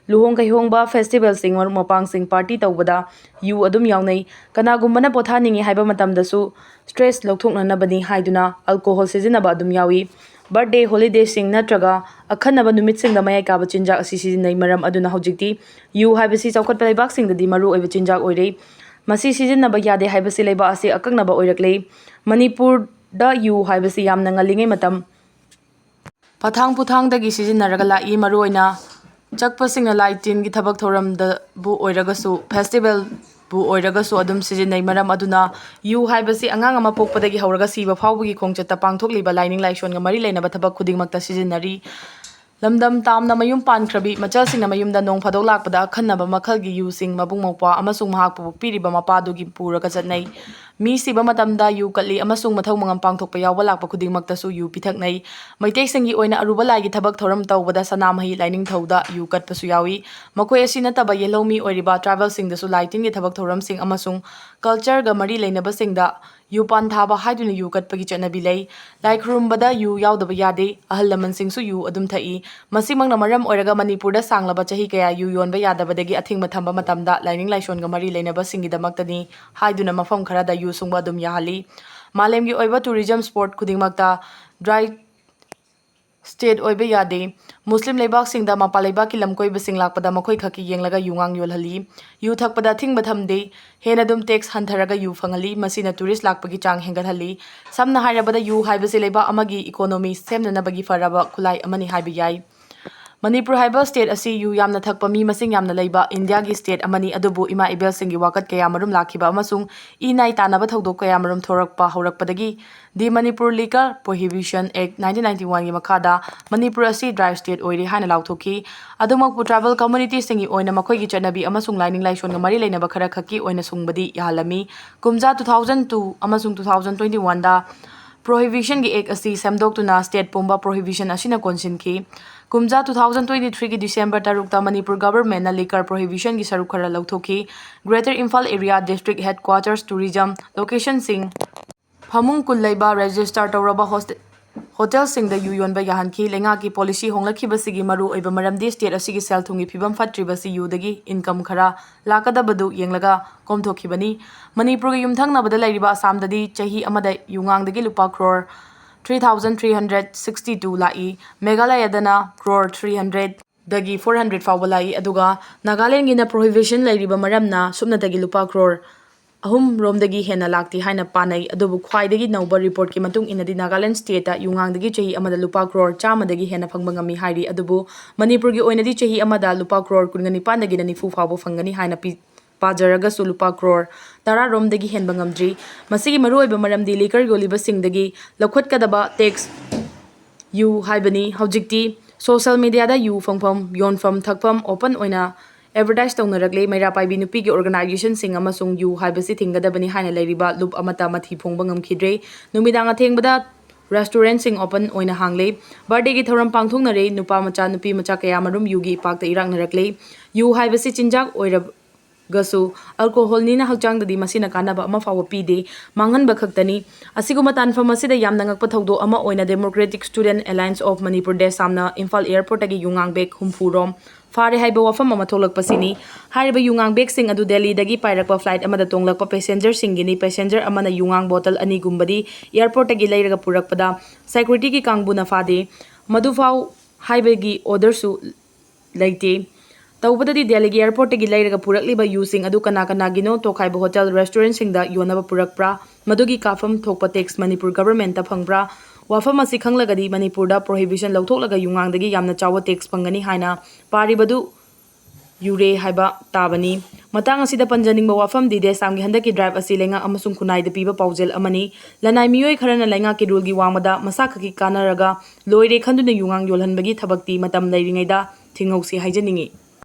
ꯂꯨꯍꯣꯡ ꯀꯩꯍꯣꯡꯕ, festivalꯁꯤꯡ, ꯃꯔꯨꯞ ꯃꯄꯥꯡꯁꯤꯡ party ꯇꯧꯕꯗ ꯌꯨ ꯑꯗꯨꯝ ꯌꯥꯎꯅꯩ꯫ ꯀꯅꯥꯒꯨꯝꯕꯅ ꯄꯣꯊꯥꯅꯤꯡꯉꯤ ꯍꯥꯏꯕ ꯃꯇꯝꯗꯁꯨ stress ꯂꯧꯊꯣꯛꯅꯅꯕꯅꯤ ꯍꯥꯏꯗꯨꯅ alcohol ꯁꯤꯖꯤꯟꯅꯕ ꯑꯗꯨꯝ ꯌꯥꯎꯏ꯫ Birthday, holidayꯁꯤꯡ ꯅꯠꯇ꯭ꯔꯒ ꯑꯈꯟꯅꯕ ꯅꯨꯃꯤꯠꯁꯤꯡꯗ ꯃꯌꯥꯏ ꯀꯥꯕ ꯆꯤꯟꯖꯥꯛ ꯑꯁꯤ ꯁꯤꯖꯤꯟꯅꯩ꯫ ꯃꯔꯝ ꯑꯗꯨꯅ ꯍꯧꯖꯤꯛꯇꯤ ꯌꯨ ꯍꯥꯏꯕꯁꯤ ꯆꯥꯎꯈꯠꯄ ꯂꯩꯕꯥꯛꯁꯤꯡꯗꯗꯤ ꯃꯔꯨ ꯑꯣꯏꯕ ꯆꯤꯟꯖꯥꯛ ꯑꯣꯏꯔꯦ꯫ ꯃꯁꯤ ꯁꯤꯖꯤꯟꯅꯕ ꯌꯥꯗꯦ ꯍꯥꯏꯕꯁꯤ ꯂꯩꯕꯥꯛ ꯑꯁꯤ ꯑꯀꯛꯅꯕ ꯑꯣꯏꯔꯛꯂꯦ꯫ ꯃꯅꯤꯄꯨꯔꯗ ꯌꯨ ꯍꯥꯏꯕꯁꯤ ꯌꯥꯝꯅ ꯉꯜꯂꯤꯉꯩ ꯃꯇꯝ ꯐꯊꯥꯡ ꯄꯨꯊꯥꯡꯗꯒꯤ ꯁꯤꯖꯤꯟꯅꯔꯒ ꯂꯥꯛꯏ꯫ ꯃꯔꯨꯑꯣꯏꯅ ꯆꯛꯄꯁꯤꯡꯅ ꯂꯥꯏ ꯇꯤꯟꯒꯤ ꯊꯕꯛ ꯊꯧꯔꯝꯗꯕꯨ ꯑꯣꯏꯔꯒꯁꯨ, festival ꯕꯨ ꯑꯣꯏꯔꯒꯁꯨ ꯑꯗꯨꯝ ꯁꯤꯖꯤꯟꯅꯩ꯫ ꯃꯔꯝ ꯑꯗꯨꯅ ꯌꯨ ꯍꯥꯏꯕꯁꯤ ꯑꯉꯥꯡ ꯑꯃ ꯄꯣꯛꯄꯗꯒꯤ ꯍꯧꯔꯒ ꯁꯤꯕ ꯐꯥꯎꯕꯒꯤ ꯈꯣꯡꯆꯠꯇ ꯄꯥꯡꯊꯣꯛꯂꯤꯕ ꯂꯥꯏꯅꯤꯡ ꯂꯥꯏꯁꯣꯟꯒ ꯃꯔꯤ ꯂꯩꯅꯕ ꯊꯕꯛ ꯈꯨꯗꯤꯡꯃꯛꯇ ꯁꯤꯖꯤꯟꯅꯔꯤ꯫ ꯂꯝꯗꯝ ꯇꯥꯝꯅ ꯃꯌꯨꯝ ꯄꯥꯟꯈ꯭ꯔꯕꯤ ꯃꯆꯜꯁꯤꯡꯅ ꯃꯌꯨꯝꯗ ꯅꯣꯡ ꯐꯥꯗꯣꯛ ꯂꯥꯛꯄꯗ ꯑꯈꯟꯅꯕ ꯃꯈꯜꯒꯤ ꯌꯨꯁꯤꯡ ꯃꯕꯨꯡ ꯃꯧꯄ꯭ꯋꯥ ꯑꯃꯁꯨꯡ ꯃꯍꯥꯛꯄꯨ ꯄꯣꯛꯄꯤꯔꯤꯕ ꯃꯄꯥꯗꯨꯒꯤ ꯄꯨꯔꯒ ꯆꯠꯅꯩ꯫ ꯃꯤ ꯁꯤꯕ ꯃꯇꯝꯗ ꯌꯨ ꯀꯠꯂꯤ ꯑꯃꯁꯨꯡ ꯃꯊꯧ ꯃꯉꯝ ꯄꯥꯡꯊꯣꯛꯄ ꯌꯥꯎꯕ ꯂꯥꯛꯄ ꯈꯨꯗꯤꯡꯃꯛꯇꯁꯨ ꯌꯨ ꯄꯤꯊꯛꯅꯩ꯫ ꯃꯩꯇꯩꯁꯤꯡꯒꯤ ꯑꯣꯏꯅ ꯑꯔꯨꯕ ꯂꯥꯏꯒꯤ ꯊꯕꯛ ꯊꯧꯔꯝ ꯇꯧꯕꯗ ꯁꯅꯥꯃꯍꯤ ꯂꯥꯏꯅꯤꯡꯊꯧꯗ ꯌꯨ ꯀꯠꯄꯁꯨ ꯌꯥꯎꯏ꯫ ꯃꯈꯣꯏ ꯑꯁꯤ ꯅꯠꯇꯕ ꯌꯦꯜꯍꯧꯃꯤ ꯑꯣꯏꯔꯤꯕ ꯇ꯭ꯔꯥꯏꯕꯦꯜꯁꯤꯡꯗꯁꯨ ꯂꯥꯏ ꯇꯤꯟꯒꯤ ꯊꯕꯛ ꯊꯧꯔꯝꯁꯤꯡ ꯑꯃꯁꯨꯡ ꯀꯜꯆꯔꯒ ꯃꯔꯤ ꯂꯩꯅꯕꯁꯤꯡꯗ ꯌꯨ ꯄꯥꯟ ꯊꯥꯕ ꯍꯥꯏꯗꯨꯅ ꯌꯨ ꯀꯠꯄꯒꯤ ꯆꯠꯅꯕꯤ ꯂꯩ꯫ ꯂꯥꯏ ꯈꯨꯔꯨꯝꯕꯗ ꯌꯨ ꯌꯥꯎꯗꯕ ꯌꯥꯗꯦ꯫ ꯑꯍꯜ ꯂꯃꯟꯁꯤꯡꯁꯨ ꯌꯨ ꯑꯗꯨꯝ ꯊꯛꯏ꯫ ꯃꯁꯤꯃꯛꯅ ꯃꯔꯝ ꯑꯣꯏꯔꯒ ꯃꯅꯤꯄꯨꯔꯗ ꯁꯥꯡꯂꯕ ꯆꯍꯤ ꯀꯌꯥ ꯌꯨ ꯌꯣꯟꯕ ꯌꯥꯗꯕꯗꯒꯤ ꯑꯊꯤꯡꯕ ꯊꯝꯕ ꯃꯇꯝꯗ ꯂꯥꯏꯅꯤꯡ ꯂꯥꯏꯁꯣꯟꯒ ꯃꯔꯤ ꯂꯩꯅꯕꯁꯤꯡꯒꯤꯗꯃꯛꯇꯅꯤ ꯍꯥꯏꯗꯨꯅ ꯃꯐꯝ ꯈꯔꯗ ꯌꯨ ꯁꯨꯡꯕ ꯑꯗꯨꯝ ꯌꯥꯍꯜꯂꯤ꯫ ꯃꯥꯂꯦꯝꯒꯤ ꯑꯣꯏꯕ ꯇꯨꯔꯤꯖꯝ ꯁ꯭ꯄꯣꯠ ꯈꯨꯗꯤꯡꯃꯛꯇ ꯗ꯭ꯔꯥꯏ ꯁ꯭ꯇꯦꯠ ꯑꯣꯏꯕ ꯌꯥꯗꯦ꯫ ꯃꯨꯁꯂꯤꯝ ꯂꯩꯕꯥꯛꯁꯤꯡꯗ ꯃꯄꯥꯟ ꯂꯩꯕꯥꯛꯀꯤ ꯂꯝꯀꯣꯏꯕꯁꯤꯡ ꯂꯥꯛꯄꯗ ꯃꯈꯣꯏ ꯈꯛꯀꯤ ꯌꯦꯡꯂꯒ ꯌꯨꯉꯥꯡ ꯌꯣꯜꯍꯜꯂꯤ꯫ ꯌꯨ ꯊꯛꯄꯗ ꯑꯊꯤꯡꯕ ꯊꯝꯗꯦ꯫ ꯍꯦꯟꯅ ꯑꯗꯨꯝ ꯇꯦꯛꯁ ꯍꯟꯊꯔꯒ ꯌꯨ ꯐꯪꯍꯜꯂꯤ꯫ ꯃꯁꯤꯅ ꯇꯨꯔꯤꯁ ꯂꯥꯛꯄꯒꯤ ꯆꯥꯡ ꯍꯦꯟꯒꯠꯍꯜꯂꯤ꯫ ꯁꯝꯅ ꯍꯥꯏꯔꯕꯗ, ꯌꯨ ꯍꯥꯏꯕꯁꯤ ꯂꯩꯕꯥꯛ ꯑꯃꯒꯤ ꯏꯀꯣꯅꯣꯃꯤ ꯁꯦꯝꯅꯅꯕꯒꯤ ꯐꯔꯕ ꯈꯨꯠꯂꯥꯏ ꯑꯃꯅꯤ ꯍꯥꯏꯕ ꯌꯥꯏ꯫ ꯃꯅꯤꯄꯨꯔ ꯍꯥꯏꯕ ꯁ꯭ꯇꯦꯠ ꯑꯁꯤ ꯌꯨ ꯌꯥꯝꯅ ꯊꯛꯄ ꯃꯤ ꯃꯁꯤꯡ ꯌꯥꯝꯅ ꯂꯩꯕ ꯏꯟꯗꯤꯌꯥꯒꯤ ꯁ꯭ꯇꯦꯠ ꯑꯃꯅꯤ, ꯑꯗꯨꯕꯨ ꯏꯃꯥ ꯏꯕꯦꯜꯁꯤꯡꯒꯤ ꯋꯥꯀꯠ ꯀꯌꯥꯃꯔꯨꯝ ꯂꯥꯛꯈꯤꯕ ꯑꯃꯁꯨꯡ ꯏ ꯅꯥꯏ ꯇꯥꯅꯕ ꯊꯧꯗꯣꯛ ꯀꯌꯥꯃꯔꯨꯝ ꯊꯣꯔꯛꯄ ꯍꯧꯔꯛꯄꯗꯒꯤ The Manipur Liquor Prohibition Act nineteen ninety one ꯒꯤ ꯃꯈꯥꯗ ꯃꯅꯤꯄꯨꯔ ꯑꯁꯤ ꯗ꯭ꯔꯥꯏ ꯁ꯭ꯇꯦꯠ ꯑꯣꯏꯔꯦ ꯍꯥꯏꯅ ꯂꯥꯎꯊꯣꯛꯈꯤ꯫ ꯑꯗꯨꯃꯛꯄꯨ ꯇ꯭ꯔꯥꯏꯕꯦꯜ ꯀꯝꯃ꯭ꯌꯨꯅꯤꯇꯤꯁꯤꯡꯒꯤ ꯑꯣꯏꯅ ꯃꯈꯣꯏꯒꯤ ꯆꯠꯅꯕꯤ ꯑꯃꯁꯨꯡ ꯂꯥꯏꯅꯤꯡ ꯂꯥꯏꯁꯣꯟꯒ ꯃꯔꯤ ꯂꯩꯅꯕ ꯈꯔ ꯈꯛꯀꯤ ꯑꯣꯏꯅ ꯁꯨꯡꯕꯗꯤ ꯌꯥꯍꯜꯂꯝꯃꯤ꯫ ꯀꯨꯝꯖꯥ two thousand two ꯑꯃꯁꯨꯡ two thousand twenty one ꯗ Prohibition ꯒꯤ Act ꯑꯁꯤ ꯁꯦꯝꯗꯣꯛꯇꯨꯅ ꯁ꯭ꯇꯦꯠ ꯄꯨꯝꯕ ꯄ꯭ꯔꯣꯍꯤꯕꯤꯁꯟ ꯑꯁꯤꯅ ꯀꯣꯟꯁꯤꯟꯈꯤ꯫ ꯀꯨꯝꯖꯥ two thousand twenty three ꯒꯤ ꯗꯤꯁꯦꯝꯕꯔ ꯇꯔꯨꯛꯇ ꯃꯅꯤꯄꯨꯔ ꯒꯚꯔꯟꯃꯦꯟꯠꯅ ꯂꯤꯀꯔ ꯄ꯭ꯔꯣꯍꯤꯕꯤꯁꯟꯒꯤ ꯁꯔꯨꯛ ꯈꯔ ꯂꯧꯊꯣꯛꯈꯤ꯫ Greater Imphal area district headquarters tourism ꯂꯣꯀꯦꯁꯟꯁꯤꯡ ꯐꯃꯨꯡ ꯀꯨꯟ ꯂꯩꯕ ꯔꯦꯖꯤꯁꯇꯔ ꯇꯧꯔꯕ ꯍꯣꯁꯇꯦ-, ꯍꯣꯇꯦꯜꯁꯤꯡꯗ ꯌꯨ ꯌꯣꯟꯕ ꯌꯥꯍꯟꯈꯤ꯫ ꯂꯩꯉꯥꯛꯀꯤ ꯄꯣꯂꯤꯁꯤ ꯍꯣꯡꯂꯛꯈꯤꯕꯁꯤꯒꯤ ꯃꯔꯨꯑꯣꯏꯕ ꯃꯔꯝꯗꯤ ꯁ꯭ꯇꯦꯠ ꯑꯁꯤꯒꯤ ꯁꯦꯜ ꯊꯨꯝꯒꯤ ꯐꯤꯕꯝ ꯐꯠꯇ꯭ꯔꯤꯕꯁꯤ ꯌꯨꯗꯒꯤ ꯏꯟꯀꯝ ꯈꯔ ꯂꯥꯛꯀꯗꯕꯗꯨ ꯌꯦꯡꯂꯒ ꯀꯣꯝꯊꯣꯛꯈꯤꯕꯅꯤ꯫ ꯃꯅꯤꯄꯨꯔꯒ ꯌꯨꯝꯊꯪꯅꯕꯗ ꯂꯩꯔꯤꯕ ꯑꯁꯥꯝꯗꯗꯤ ꯆꯍꯤ ꯑꯃꯗ ꯌꯨꯉꯥꯡꯗꯒꯤ ꯂꯨꯄꯥ crore three thousand three hundred sixty two ꯂꯥꯛꯏ꯫ ꯃꯦꯘꯥꯂꯌꯗꯅ ꯀ꯭ꯔꯣꯔ three hundred ꯗꯒꯤ four hundred ꯐꯥꯎꯕ ꯂꯥꯛꯏ꯫ ꯑꯗꯨꯒ ꯅꯥꯒꯥꯂꯦꯟꯒꯤꯅ ꯄ꯭ꯔꯣꯍꯤꯕꯤꯁꯟ ꯂꯩꯔꯤꯕ ꯃꯔꯝꯅ ꯁꯨꯞꯅꯇꯒꯤ ꯂꯨꯄꯥ ꯀ꯭ꯔꯣꯔ ꯑꯍꯨꯝ ꯔꯣꯝꯗꯒꯤ ꯍꯦꯟꯅ ꯂꯥꯛꯇꯦ ꯍꯥꯏꯅ ꯄꯥꯅꯩ꯫ ꯑꯗꯨꯕꯨ ꯈ꯭ꯋꯥꯏꯗꯒꯤ ꯅꯧꯕ ꯔꯤꯄꯣꯔꯠꯀꯤ ꯃꯇꯨꯡ ꯏꯟꯅꯗꯤ ꯅꯥꯒꯥꯂꯦꯟ ꯁ꯭ꯇꯦꯠꯇ ꯌꯨꯉꯥꯡꯗꯒꯤ ꯆꯍꯤ ꯑꯃꯗ ꯂꯨꯄꯥ ꯀ꯭ꯔꯣꯔ ꯆꯥꯝꯃꯗꯒꯤ ꯍꯦꯟꯅ ꯐꯪꯕ ꯉꯝꯃꯤ ꯍꯥꯏꯔꯤ꯫ ꯑꯗꯨꯕꯨ ꯃꯅꯤꯄꯨꯔꯒꯤ ꯑꯣꯏꯅꯗꯤ ꯆꯍꯤ ꯑꯃꯗ ꯂꯨꯄꯥ ꯀ꯭ꯔꯣꯔ ꯀꯨꯟꯒ ꯅꯤꯄꯥꯟꯗꯒꯤꯅ ꯅꯤꯐꯨ ꯐꯥꯎꯕ ꯐꯪꯒꯅꯤ ꯍꯥꯏꯅ ꯄꯤ-, ꯄꯥꯖꯔꯒꯁꯨ ꯂꯨꯄꯥ ꯀ꯭ꯔꯣꯔ ꯇꯔꯥꯔꯣꯝꯗꯒꯤ ꯍꯦꯟꯕ ꯉꯝꯗ꯭ꯔꯤ꯫ ꯃꯁꯤꯒꯤ ꯃꯔꯨꯑꯣꯏꯕ ꯃꯔꯝꯗꯤ ꯂꯤꯀꯔ ꯌꯣꯜꯂꯤꯕꯁꯤꯡꯗꯒꯤ ꯂꯧꯈꯠꯀꯗꯕ ꯇꯦꯛꯁ ꯌꯨ ꯍꯥꯏꯕꯅꯤ꯫ ꯍꯧꯖꯤꯛꯇꯤ ꯁꯣꯁꯤꯌꯦꯜ ꯃꯤꯗꯤꯌꯥꯗ ꯌꯨ ꯐꯪꯐꯝ, ꯌꯣꯟꯐꯝ, ꯊꯛꯐꯝ ꯑꯣꯄꯟ ꯑꯣꯏꯅ ꯑꯦꯗꯚꯔꯇꯥꯏꯁ ꯇꯧꯅꯔꯛꯂꯦ꯫ ꯃꯩꯔꯥ ꯄꯥꯏꯕꯤ ꯅꯨꯄꯤꯒꯤ ꯑꯣꯔꯒꯅꯥꯏꯖꯦꯁꯟꯁꯤꯡ ꯑꯃꯁꯨꯡ ꯌꯨ ꯍꯥꯏꯕꯁꯤ ꯊꯤꯡꯒꯗꯕꯅꯤ ꯍꯥꯏꯅ ꯂꯩꯔꯤꯕ ꯂꯨꯞ ꯑꯃꯠꯇ ꯃꯊꯤ ꯐꯣꯡꯕ ꯉꯝꯈꯤꯗ꯭ꯔꯦ꯫ ꯅꯨꯃꯤꯗꯥꯡ ꯑꯊꯦꯡꯕꯗ ꯔꯦꯁꯇꯨꯔꯦꯟꯠꯁꯤꯡ ꯑꯣꯄꯟ ꯑꯣꯏꯅ ꯍꯥꯡꯂꯦ꯫ ꯕꯥꯔꯗꯦꯒꯤ ꯊꯧꯔꯝ ꯄꯥꯡꯊꯣꯛꯅꯔꯦ꯫ ꯅꯨꯄꯥ ꯃꯆꯥ, ꯅꯨꯄꯤ ꯃꯆꯥ ꯀꯌꯥ ꯃꯔꯨꯝ ꯌꯨꯒꯤ ꯏꯄꯥꯛꯇ ꯏꯔꯥꯛꯅꯔꯛꯂꯦ꯫ ꯌꯨ ꯍꯥꯏꯕꯁꯤ ꯆꯤꯟꯖꯥꯛ ꯑꯣꯏꯔꯒꯁꯨ ꯑꯜꯀꯣꯍꯣꯜꯅꯤꯅ ꯍꯛꯆꯥꯡꯗꯗꯤ ꯃꯁꯤꯅ ꯀꯥꯟꯅꯕ ꯑꯃ ꯐꯥꯎꯕ ꯄꯤꯗꯦ, ꯃꯥꯡꯍꯟꯕ ꯈꯛꯇꯅꯤ꯫ ꯑꯁꯤꯒꯨꯝꯕ ꯇꯥꯟꯐꯝ ꯑꯁꯤꯗ ꯌꯥꯝꯅ ꯉꯛꯄ ꯊꯧꯗꯣꯛ ꯑꯃ ꯑꯣꯏꯅ Democratic Student Alliance of Manipur ꯗꯦꯁꯥꯝꯅ ꯏꯝꯐꯥꯜ ꯑꯦꯌꯔꯄꯣꯔꯠꯇꯒꯤ ꯌꯨꯉꯥꯡ ꯕꯦꯒ ꯍꯨꯝꯐꯨ ꯔꯣꯝ ꯐꯥꯔꯦ ꯍꯥꯏꯕ ꯋꯥꯐꯝ ꯑꯃ ꯊꯣꯛꯂꯛꯄꯁꯤꯅꯤ꯫ ꯍꯥꯏꯔꯤꯕ ꯌꯨꯉꯥꯡ ꯕꯦꯒꯁꯤꯡ ꯑꯗꯨ ꯗꯦꯜꯂꯤꯗꯒꯤ ꯄꯥꯏꯔꯛꯄ ꯐ꯭ꯂꯥꯏꯠ ꯑꯃꯗ ꯇꯣꯡꯂꯛꯄ ꯄꯦꯁꯦꯟꯖꯔꯁꯤꯡꯒꯤꯅꯤ꯫ ꯄꯦꯁꯦꯟꯖꯔ ꯑꯃꯅ ꯌꯨꯉꯥꯡ ꯕꯣꯇꯜ ꯑꯅꯤꯒꯨꯝꯕꯗꯤ ꯑꯦꯌꯔꯄꯣꯔꯠꯇꯒꯤ ꯂꯩꯔꯒ ꯄꯨꯔꯛꯄꯗ ꯁꯦꯀ꯭ꯌꯨꯔꯤꯇꯤꯒꯤ ꯀꯥꯡꯕꯨꯅ ꯐꯥꯗꯦ꯫ ꯃꯗꯨꯐꯥꯎ ꯍꯥꯏꯕꯒꯤ ꯑꯣꯔꯗꯔꯁꯨ ꯂꯩꯇꯦ꯫ ꯇꯧꯕꯗꯗꯤ ꯗꯦꯜꯂꯤꯒꯤ ꯑꯦꯌꯔꯄꯣꯔꯠꯇꯒꯤ ꯂꯩꯔꯒ ꯄꯨꯔꯛꯂꯤꯕ ꯌꯨꯁꯤꯡ ꯑꯗꯨ ꯀꯅꯥ ꯀꯅꯥꯒꯤꯅꯣ, ꯇꯣꯈꯥꯏꯕ ꯍꯣꯇꯦꯜ, ꯔꯦꯁꯇꯨꯔꯦꯟꯠꯁꯤꯡꯗ ꯌꯣꯟꯅꯕ ꯄꯨꯔꯛꯄ꯭ꯔꯥ, ꯃꯗꯨꯒꯤ ꯀꯥꯐꯝ ꯊꯣꯛꯄ ꯇꯦꯛꯁ ꯃꯅꯤꯄꯨꯔ ꯒꯚꯔꯟꯃꯦꯟꯠꯇ ꯐꯪꯕ꯭ꯔꯥ? ꯋꯥꯐꯝ ꯑꯁꯤ ꯈꯪꯂꯒꯗꯤ ꯃꯅꯤꯄꯨꯔꯗ ꯄ꯭ꯔꯣꯍꯤꯕꯤꯁꯟ ꯂꯧꯊꯣꯛꯂꯒ ꯌꯨꯉꯥꯡꯗꯒꯤ ꯌꯥꯝꯅ ꯆꯥꯎꯕ ꯇꯦꯛꯁ ꯐꯪꯒꯅꯤ ꯍꯥꯏꯅ ꯄꯥꯔꯤꯕꯗꯨ ꯌꯨꯔꯦ ꯍꯥꯏꯕ ꯇꯥꯕꯅꯤ꯫ ꯃꯇꯥꯡ ꯑꯁꯤꯗ ꯄꯟꯖꯅꯤꯡꯕ ꯋꯥꯐꯝꯗꯤ ꯗꯦꯁꯥꯝꯒꯤ ꯍꯟꯗꯛꯀꯤ ꯗ꯭ꯔꯥꯏꯚ ꯑꯁꯤ ꯂꯩꯉꯥꯛ ꯑꯃꯁꯨꯡ ꯈꯨꯟꯅꯥꯏꯗ ꯄꯤꯕ ꯄꯥꯎꯖꯦꯜ ꯑꯃꯅꯤ꯫ ꯂꯅꯥꯏ ꯃꯤꯑꯣꯏ ꯈꯔꯅ ꯂꯩꯉꯥꯛꯀꯤ ꯔꯨꯜꯒꯤ ꯋꯥꯡꯃꯗ ꯃꯁꯥ ꯈꯛꯀꯤ ꯀꯥꯟꯅꯔꯒ ꯂꯣꯏꯔꯦ ꯈꯟꯗꯨꯅ ꯌꯨꯉꯥꯡ ꯌꯣꯜꯍꯟꯕꯒꯤ ꯊꯕꯛꯇꯤ ꯃꯇꯝ ꯂꯩꯔꯤꯉꯩꯗ ꯊꯤꯡꯍꯧꯁꯤ ꯍꯥꯏꯖꯅꯤꯡꯏ꯫